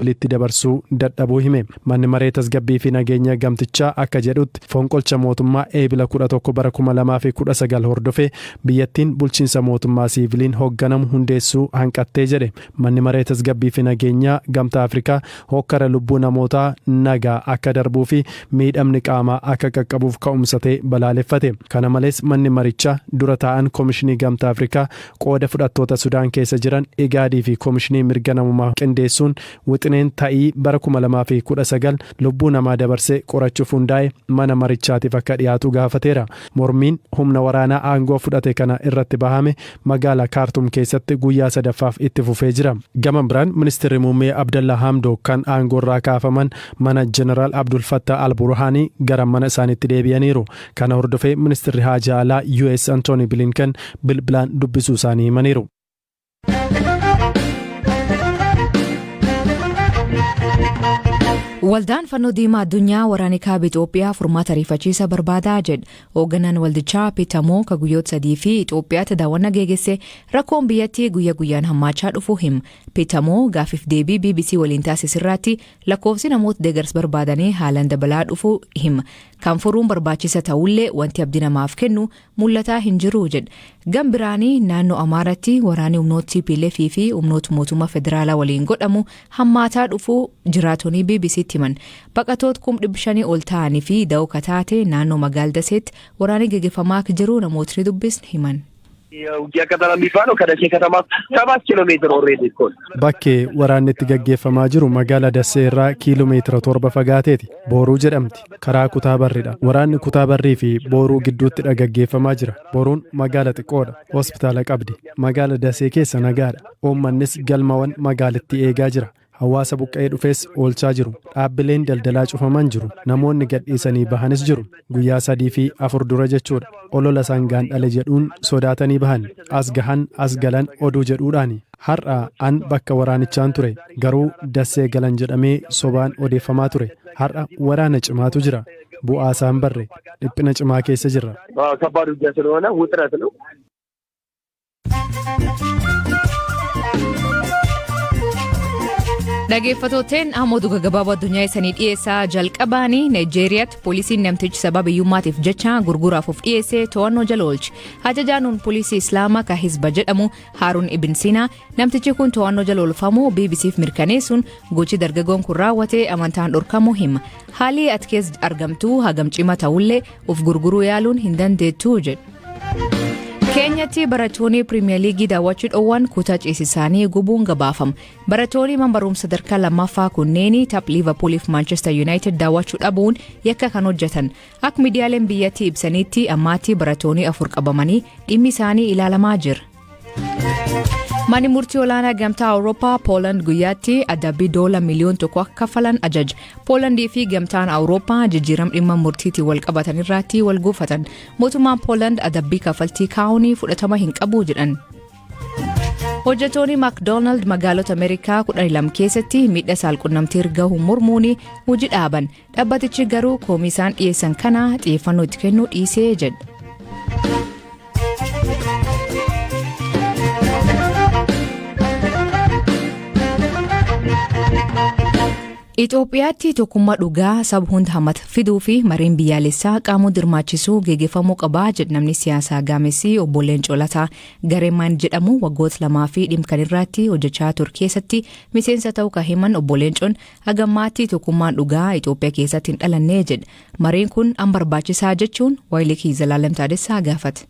Litti dabarsuu dadhabuu hime. Manni maree tasgabbii fi nageenya gamtichaa akka jedhutti, fonqolcha mootummaa Eebila 11 bara 2019 hordofee biyyattiin bulchiinsa mootummaa siiviliin hoogganamu hundeessuu hanqattee jedhe. Manni maree tasgabbii fi nageenyaa Gamtaa Afrikaa hokkara lubbuu namootaa nagaa akka darbuu fi miidhamni qaamaa akka qaqqabuuf ka'umsa ta'e balaaleffate. Kana malees, manni marichaa dura taa'an Komishinii Gamtaa Afrikaa, qooda fudhattoota Sudaan keessa jiran, Igaadii fi Komishinii Mirga Namummaa qindeessuun wixineen ta'ii bara 2019 lubbuu namaa dabarsee qorachuuf hundaa'e mana marichaatiif akka dhiyaatu gaafateera. Mormiin humna waraanaa aangoo fudhate kana irratti bahame magaalaa Kaartum keessatti guyyaa sadaffaaf itti fufee jira. Gama biraan, ministeerri muummee Abdallaa Hamdook kan aangoo irraa kaafaman mana Jeneraal Abdul Fattah al-Burhaanii gara mana isaaniitti deebi'aniiru. Kana hordofee ministeerri haajaa alaa US Antooni Bilinken bilbilaan dubbisuu isaanii himaniiru. Waldaan Fannoo Diimaa Addunyaa waraanni kaaba Itoophiyaa furmaata ariifachiisa barbaadaa jedha. Hoogganaan waldichaa Peter Moo ka guyyoota 3 fi Itoophiyaatti daawwannaa geegesse rakkoon biyyattii guyya guyyaan hammaachaa dhufuu hima. Peter Moo gaaffiif deebii BBC waliin taasisirraatti lakkoofsi namoota deeggarsa barbaadanii haalaan dabalaa dhufuu hima. Kan furuun barbaachisa ta'ullee wanti abdii namaaf kennu mul'ataa hin jiru jedha. Gam biraanii, naannoo Amaaraatti waraanni humnoota TPLF fi humnoota mootummaa federaalaa waliin godhamu hammaataa dhufuu jiraatonni BBCtti himan. Baqatoota 500,000 ol ta'anii fi da'oo kataate naannoo magaala Daseetti waraanni gaggeeffamaa akka jiru namootni dubbisne himan. የውጊያ ቀጠና የሚባለው ከደሴ ከተማ 7 ኪሎ ሜትር ኦልሬዲ እኮ ነው። Bakkee waraanni itti gaggeeffamaa jiru magaalaa Dassee irraa kiiloomeetira 7 fagaateeti. Booruu jedhamti. Karaa Kutaa Barriidha. Waraanni Kutaa Barrii fi Booruu gidduutti gaggeeffamaa jira. Boruun magaala xiqqoodha. Hospitaala qabdi. Magaala Dasee keessa nagaadha. Uummannis galmawwan magaalittii eegaa jira. Hawaasa buqqa'ee dhufees oolchaa jiru. Dhaabbileen daldalaa cufaman jiru. Namoonni gadhiisanii bahanis jiru. Guyyaa 3 fi 4 dura jechuudha. Olola sangaan dhale jedhuun sodaatanii bahan. As gahan, as galan oduu jedhuudhaani. Har'a an bakka waraanichaan ture. Garuu Dassee galan jedhamee sobaan odeeffamaa ture. Har'a waraana cimaatu jira. Bu'aa isaan barre dhiphina cimaa keessa jirra. ከባድ ውጊያ ስለሆነ ውጥረት ነው። Dhaggeeffattooteen, amma oduu gaggabaaboo addunyaa isanii dhiyeessaa. Jalqabaanii, Naayijeeriyaatti poolisiin namtichi sababa hiyyummaatiif jecha gurguraaf of dhiyeesse to'annoo jala oolche. Ajajaan poolisii Islaamaa ka Hizba jedhamu Haaruun Ibn Sinaa namtichi kun to'annoo jala oolfamuu BBCf mirkaneessuun gochi dargaggoon kun raawwate amantaan dhorkamuu hima. Haalli ati keessa argamtu hagam cima ta'ullee of gurguruu yaaluun hin dandeettu jedhu. Keenyatti barattoonni Piriimiyer Liigii daawwachuu dhoowwan kutaa ciisisaanii gubuun gabaafama. Barattoonni mana barumsa sadarkaa lammaffaa kunneen tapha Liiverpuuliif Maanchestar Yuunaayitid daawwachuu dhabuun yakka kan hojjetan. Akka miidiyaaleen biyyattii ibsanitti, ammaatti barattoonni afur qabamanii dhimmi isaanii ilaalamaa jira. Manni murtii olaanaa Gamtaa Awurooppaa Pooland guyyaatti adabbii doola 1 miliyoon akka kaffalan ajaja. Poolandii fi Gamtaan Awurooppaa jijjiirama dhimma murtiitiin wal qabatan irratti wal guufatan. Mootummaan Pooland adabbii kaffaltii kaa'uun fudhatama hin qabu jedhan. Hojjettoonni McDonald magaalota Ameerikaa 12 keessatti miidha saalqunnamtii gahu mormuun hojii dhaaban. Dhaabbatichi garuu komii isaan dhiyeessan kana xiyyeeffannoo itti kennuu dhiisee jedha. Itoophiyaatti tokkummaa dhugaa saba hunda hammata fiduu fi mariin biyyaalessaa qaamuu dirmaachisuu geggeeffamuu qabaa jedhu namni siyaasaa gaamessi obbo Leencoo Lataa. Gareemaan jedhamu waggoota 2 fi dhimma kan irratti hojjechaa ture keessatti miseensa ta'uu kan himan obbo Leencoon, hagammaatti tokkummaan dhugaa Itoophiyaa keessatti hin dhalanne jedha. Mariin kun an barbaachisaa jechuun Waayilekii Zalaalam Taadessaa gaafate.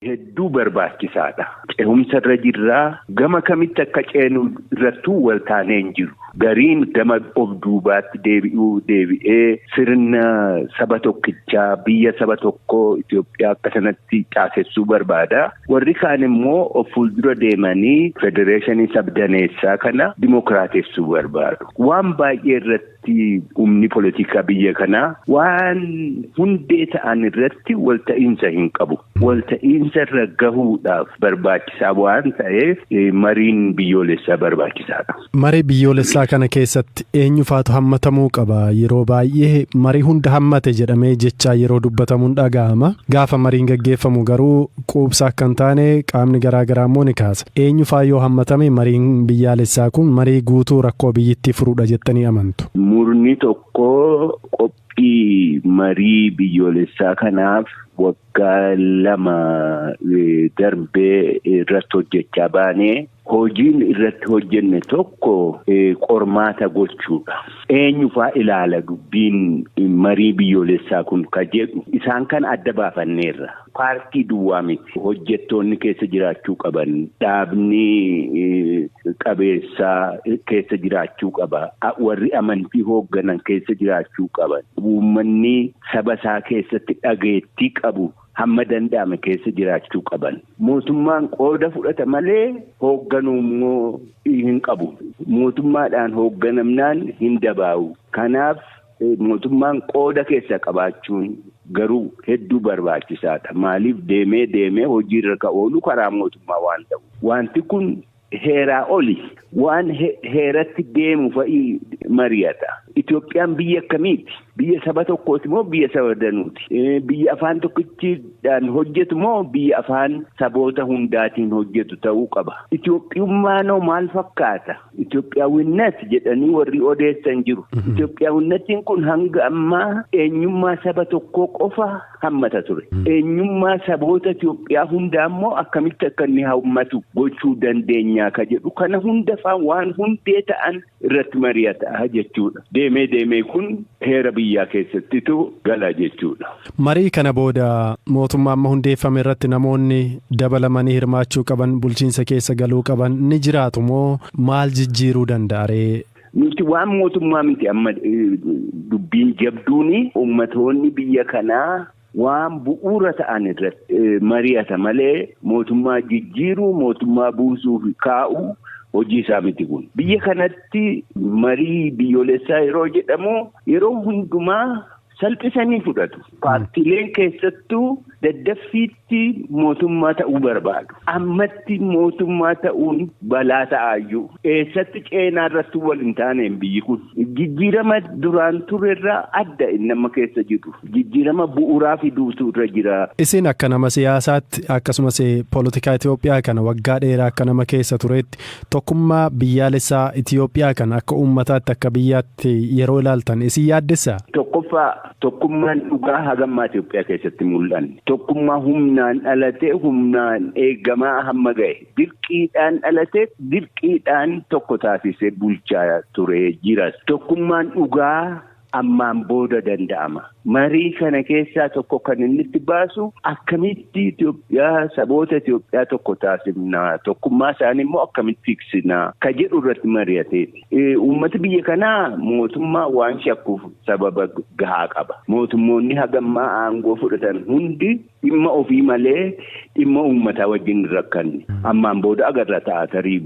Hedduu barbaachisaadha. Ce'umsa irra jirraa, gama kamitti akka ceenu irrattuu wal taanee hin jiru. Gariin gama of duubaatti deebi'uu deebi'ee sirna saba tokkichaa, biyya saba tokkoo Itoophiyaa akka sanatti caasessuu barbaada. Warri kaan immoo of fuuldura deemanii federeeshinii sabdaneessaa kana dimokiraatessuu barbaadu. Waan baay'ee irratti humni poolitikaa biyya kanaa waan hundee ta'an irratti walta'iinsa hin qabu. Walta'iinsa Walta'iinsa irra gahuudhaaf barbaachisaa waan ta'eef, mariin biyyoolessaa barbaachisaadha. Marii biyyoolessaa kana keessatti eenyufaatu hammatamuu qaba? Yeroo baay'ee marii hunda hammate jedhamee jechaa yeroo dubbatamuun dhaga'ama. Gaafa mariin gaggeeffamu garuu quubsaa akka hin taane qaamni garaa garaa immoo ni kaasa. Eenyufaa yoo hammatame mariin biyyaalessaa kun marii guutuu rakkoo biyyittii furuudha jettanii amantu? Murni tokko qophii marii biyyoolessaa kanaaf waggaa 2 darbee irratti hojjechaa baanee, hojiin irratti hojjenne tokko qormaata gochuudha. Eenyufaa ilaala dubbiin marii biyyoolessaa kun ka jedhu, isaan kan adda baafanneerra. Paartii duwwaa miti. Hojjettoonni keessa jiraachuu qaban. Dhaabni qabeessaa keessa jiraachuu qaba. Warri amantii hoogganan keessa jiraachuu qaban. Uummanni saba isaa keessatti dhageettii qabu hamma danda'ame keessa jiraachuu qaban. Mootummaan qooda fudhata malee hoogganuu immoo hin qabu. Mootummaadhaan hoogganamnaan hin dabaa'u. Kanaaf mootummaan qooda keessa qabaachuun garuu hedduu barbaachisaadha. Maaliif, deemee deemee hojiirra ka oolu karaa mootummaa waan ta'u. Wanti kun heeraa oli, waan heeratti deemu fa'ii mari'ata. Itoophiyaan biyya akkamiiti? Biyya saba tokkooti moo biyya saba danuuti? Biyya afaan tokkichiidhaan hojjetu moo biyya afaan saboota hundaatiin hojjetu ta'uu qaba? Itoophiyummaanoo maal fakkaata? Itoophiyaawwinnat jedhanii warri odeessan jiru. Itoophiyaawwinnattiin kun hanga ammaa eenyummaa saba tokkoo qofa hammata ture. Eenyummaa saboota Itoophiyaa hundaa immoo akkamitti akka inni hammatu gochuu dandeenyaa ka jedhu kana hunda faan waan hundee ta'an irratti mari'ata jechuudha. Deemee deemee kun heera biyyaa keessattitu gala jechuudha. Marii kana booda mootummaa amma hundeeffame irratti namoonni dabalamanii hirmaachuu qaban, bulchiinsa keessa galuu qaban ni jiraatu moo maal jijjiiruu danda'a ree? Nuti waan mootummaa miti. Amma dubbiin jabduuni uummatoonni biyya kanaa waan bu'uura ta'an irratti mari'ata malee mootummaa jijjiiruu, mootummaa buusuu fi kaa'uu hojii isaa miti kun. Biyya kanatti marii biyyoolessaa yeroo jedhamu yeroo hundumaa salphisanii fudhatu. Paartiileen keessattuu daddaffiitti mootummaa ta'uu barbaadu. Ammatti mootummaa ta'uun balaa ta'aayyuu. Eessatti ceenaa irratti wal hin taaneen biyyi kun. Jijjiirama duraan turerraa adda inni amma keessa jiru. Jijjiirama bu'uuraa fiduutu irra jira. Isin akka nama siyaasaatti, akkasumas poolitikaa Itoophiyaa kana waggaa dheeraa akka nama keessa turetti, tokkummaa biyyaalessaa Itoophiyaa kana akka uummataatti, akka biyyaatti yeroo ilaaltan isin yaaddessaa? Tokkoffaa, tokkummaan dhugaa hagammaa Itoophiyaa keessatti mul'anne. Tokkummaa humnaan dhalatee humnaan eegamaa hamma ga'e. Dirqiidhaan dhalatee dirqiidhaan tokko taasisee bulchaa ture jiras. Tokkummaan dhugaa ammaan booda danda'ama. Marii kana keessaa tokko kan inni itti baasu akkamitti Itoophiyaa, saboota Itoophiyaa tokko taasifnaa, tokkummaa isaanii immoo akkamitti tiksinaa ka jedhu irratti mari'ateeti. Uummati biyya kanaa mootummaa waan shakkuuf sababa gahaa qaba. Mootummoonni hagammaa aangoo fudhatan hundi dhimma ofii malee dhimma uummataa wajjin hin rakkanne. Ammaan booda agarra ta'a, tarii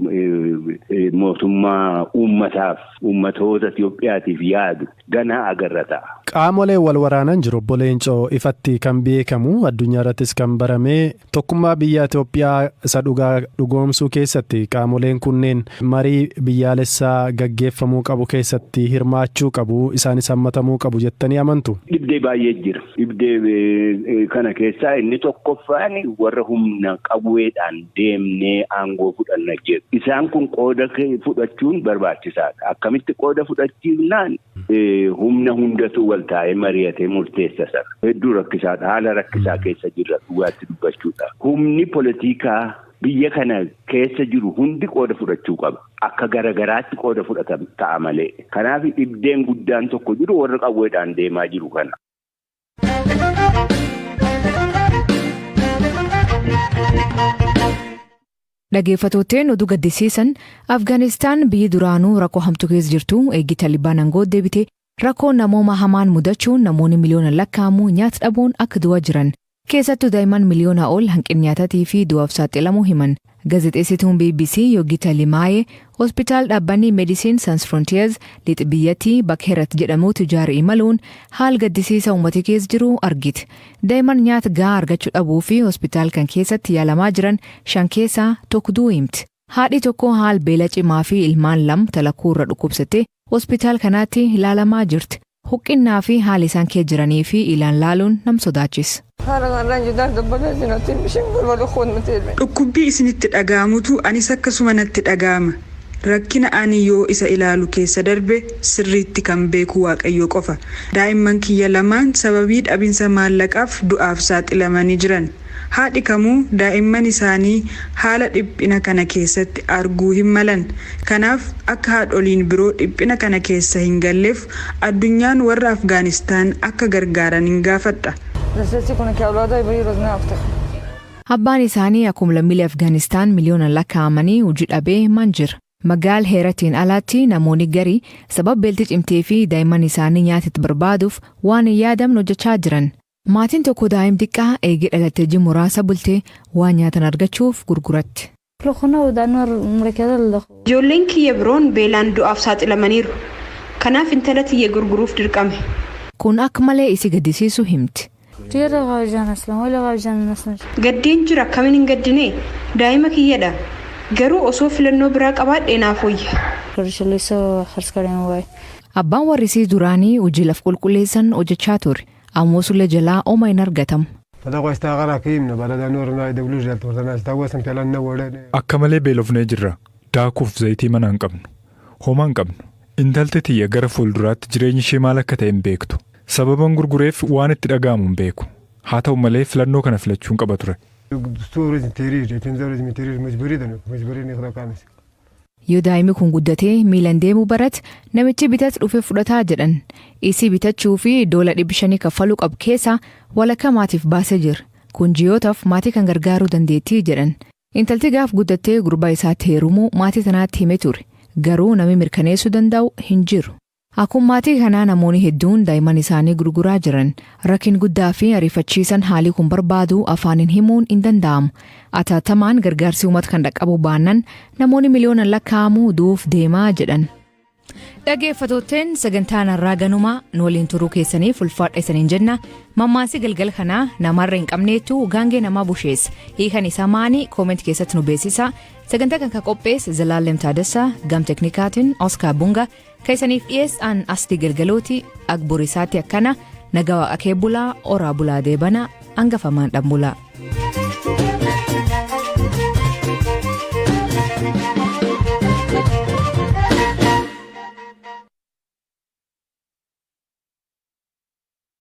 mootummaa uummataaf, uummatoota Itoophiyaatiif yaadu ganaa agarra ta'a. Qaamoleen wal waraanan jiru, obbo Leencoo, ifatti kan beekamu, addunyaa irrattis kan barame. Tokkummaa biyya Itoophiyaa isa dhugaa dhugoomsuu keessatti qaamoleen kunneen marii biyyaalessaa gaggeeffamuu qabu keessatti hirmaachuu qabu, isaanis hammatamuu qabu jettanii amantu? Dhibdee baay'ee jira. Dhibdee kana keessaa inni tokkoffaan warra humna qawweedhaan deemnee aangoo fudhanna jedhu. Isaan kun qooda fudhachuun barbaachisaadha. Akkamitti qooda fudhachiifnaan humna hundatu wal taa'ee mari'atee murteessa sana. Hedduu rakkisaadha. Haala rakkisaa keessa jirra dhugaatti dubbachuudha. Humni politikaa biyya kana keessa jiru hundi qooda fudhachuu qaba. Akka garagaraatti qooda fudhata ta'a malee. Kanaaf dhibdeen guddaan tokko jiru warra qawweedhaan deemaa jiru kana. Dhaggeeffattootteen, oduu gaddisiisan. Afgaanistaan biyyi duraanuu rakkoo hamtuu keessa jirtu eeggi Talibaan aangoo deebite rakkoo namooma hamaan mudachuun namoonni miliyoona lakkaa'amu nyaata dhabuun akka du'aa jiran. Keessattuu daa'imman miliyoonaa ol hanqina nyaataatii fi du'aaf saaxilamuu himan. Gaazexeessituun BBC Yogita Limaayee hospitaal dhaabbanni Medicine Sans Frontiers lixa biyyattii bakka Herat jedhamutti ijaare imaluun haal gaddisiisa uummata keessa jiru argite. Daa'imman nyaata gahaa argachuu dhabuu fi hospitaal kan keessatti yaalamaa jiran shan keessaa tokko du'uu himti. Haadhi tokko haal beela cimaa fi ilmaan lam talakuu irra dhukkubsattee hospitaal kanaatti ilaalamaa jirti. Huqqinnaa fi haala isaan keessa jiranii fi ilaan laaluun nam sodaachisa. Dhukkubbii isinitti dhaga'amutu anis akkasuma natti dhaga'ama. Rakkina ani yoo isa ilaalu keessa darbe sirriitti kan beeku Waaqayyo qofa. Daa'imman kiyya lamaan sababii dhabinsa maallaqaaf du'aaf saaxilamanii jiran. Haadhi kamuu daa'imman isaanii haala dhiphina kana keessatti arguu hin malan. Kanaaf akka haadholiin biroo dhiphina kana keessa hin galleef addunyaan warra Afgaanistaan akka gargaaran hin gaafadha. Abbaan isaanii akkuma lammiilee Afgaanistaan miliyoonaan lakkaa'amanii hojii dhabee man jira. Magaal Heeratiin alaatti namoonni garii sababa beelti cimtee fi daa'imman isaanii nyaata itti barbaaduuf waan hin yaadamne hojjechaa jiran. Maatiin tokko daa'im xiqqaa eegee dhalattee ji'a muraasa bultee waan nyaatan argachuuf gurguratti. Ijoolleen kiyya biroon beelaan du'aaf saaxilamaniiru. Kanaaf intala tiyya gurguruuf dirqame. Kun akka malee isi gaddisiisu himti. Gaddeen jira, akkamiin hin gaddine? Daa'ima kiyyadha. Garuu osoo filannoo biraa qabaadhee naaf wayya. Abbaan warrisii duraanii hojii laf qulqulleessan hojjechaa ture. Ammoo sullee jalaa oma hin argatamu. Akka malee beelofnee jirra. Daakuuf zayitii mana hin qabnu. Homaa hin qabnu. Intalti tiyya gara fuulduraatti jireenyi ishee maal akka ta'e hin beektu. Sababan gurgureef waan itti dhaga'amu hin beeku. Haa ta'u malee filannoo kana filachuun qaba ture. Yoo daa'imni kun guddatee miilaan deemuu barate, namichi bitat dhufee fudhataa jedhan. Isii bitachuu fi doola 500 kaffaluu qabu keessaa walakkaa maatiif baasee jira. Kun ji'ootaaf maatii kan gargaaruu dandeettii jedhan. Intalti gaaf guddattee gurbaa isaatti heerumuu maatii tanaatti himee ture. Garuu namni mirkaneessuu danda'u hin jiru. Akkuma maatii kanaa namoonni hedduun daa'imman isaanii gurguraa jiran. Rakkin guddaa fi ariifachiisan haalli kun barbaadu afaaniin himuun hin danda'amu. Atattamaan gargaarsi uummata kan dhaqqabu baannan namoonni miliyoonaan lakkaa'amu du'uuf deemaa jedhan. Dhaggeeffattootteen, sagantaan har'aa ganumaa. Nu waliin turuu keessaniif ulfaadha isaniin jenna. Mammaasii galgala kanaa namarra hin qabneetu gaangee namaa busheessa. Hiikan isaa maanii? Comment keessatti nu beeksisa. Sagantaa kan ka qopheesse Zalaalem Taaddasaa, gam teknikaatiin Oskaar Bunga, kan isaniif dhiyeessaan Asli Galgalooti. Agborisaatti akkana nagaa waaqa kee bulaa, oraa bulaa, deebana hangafamaan dhanbulaa.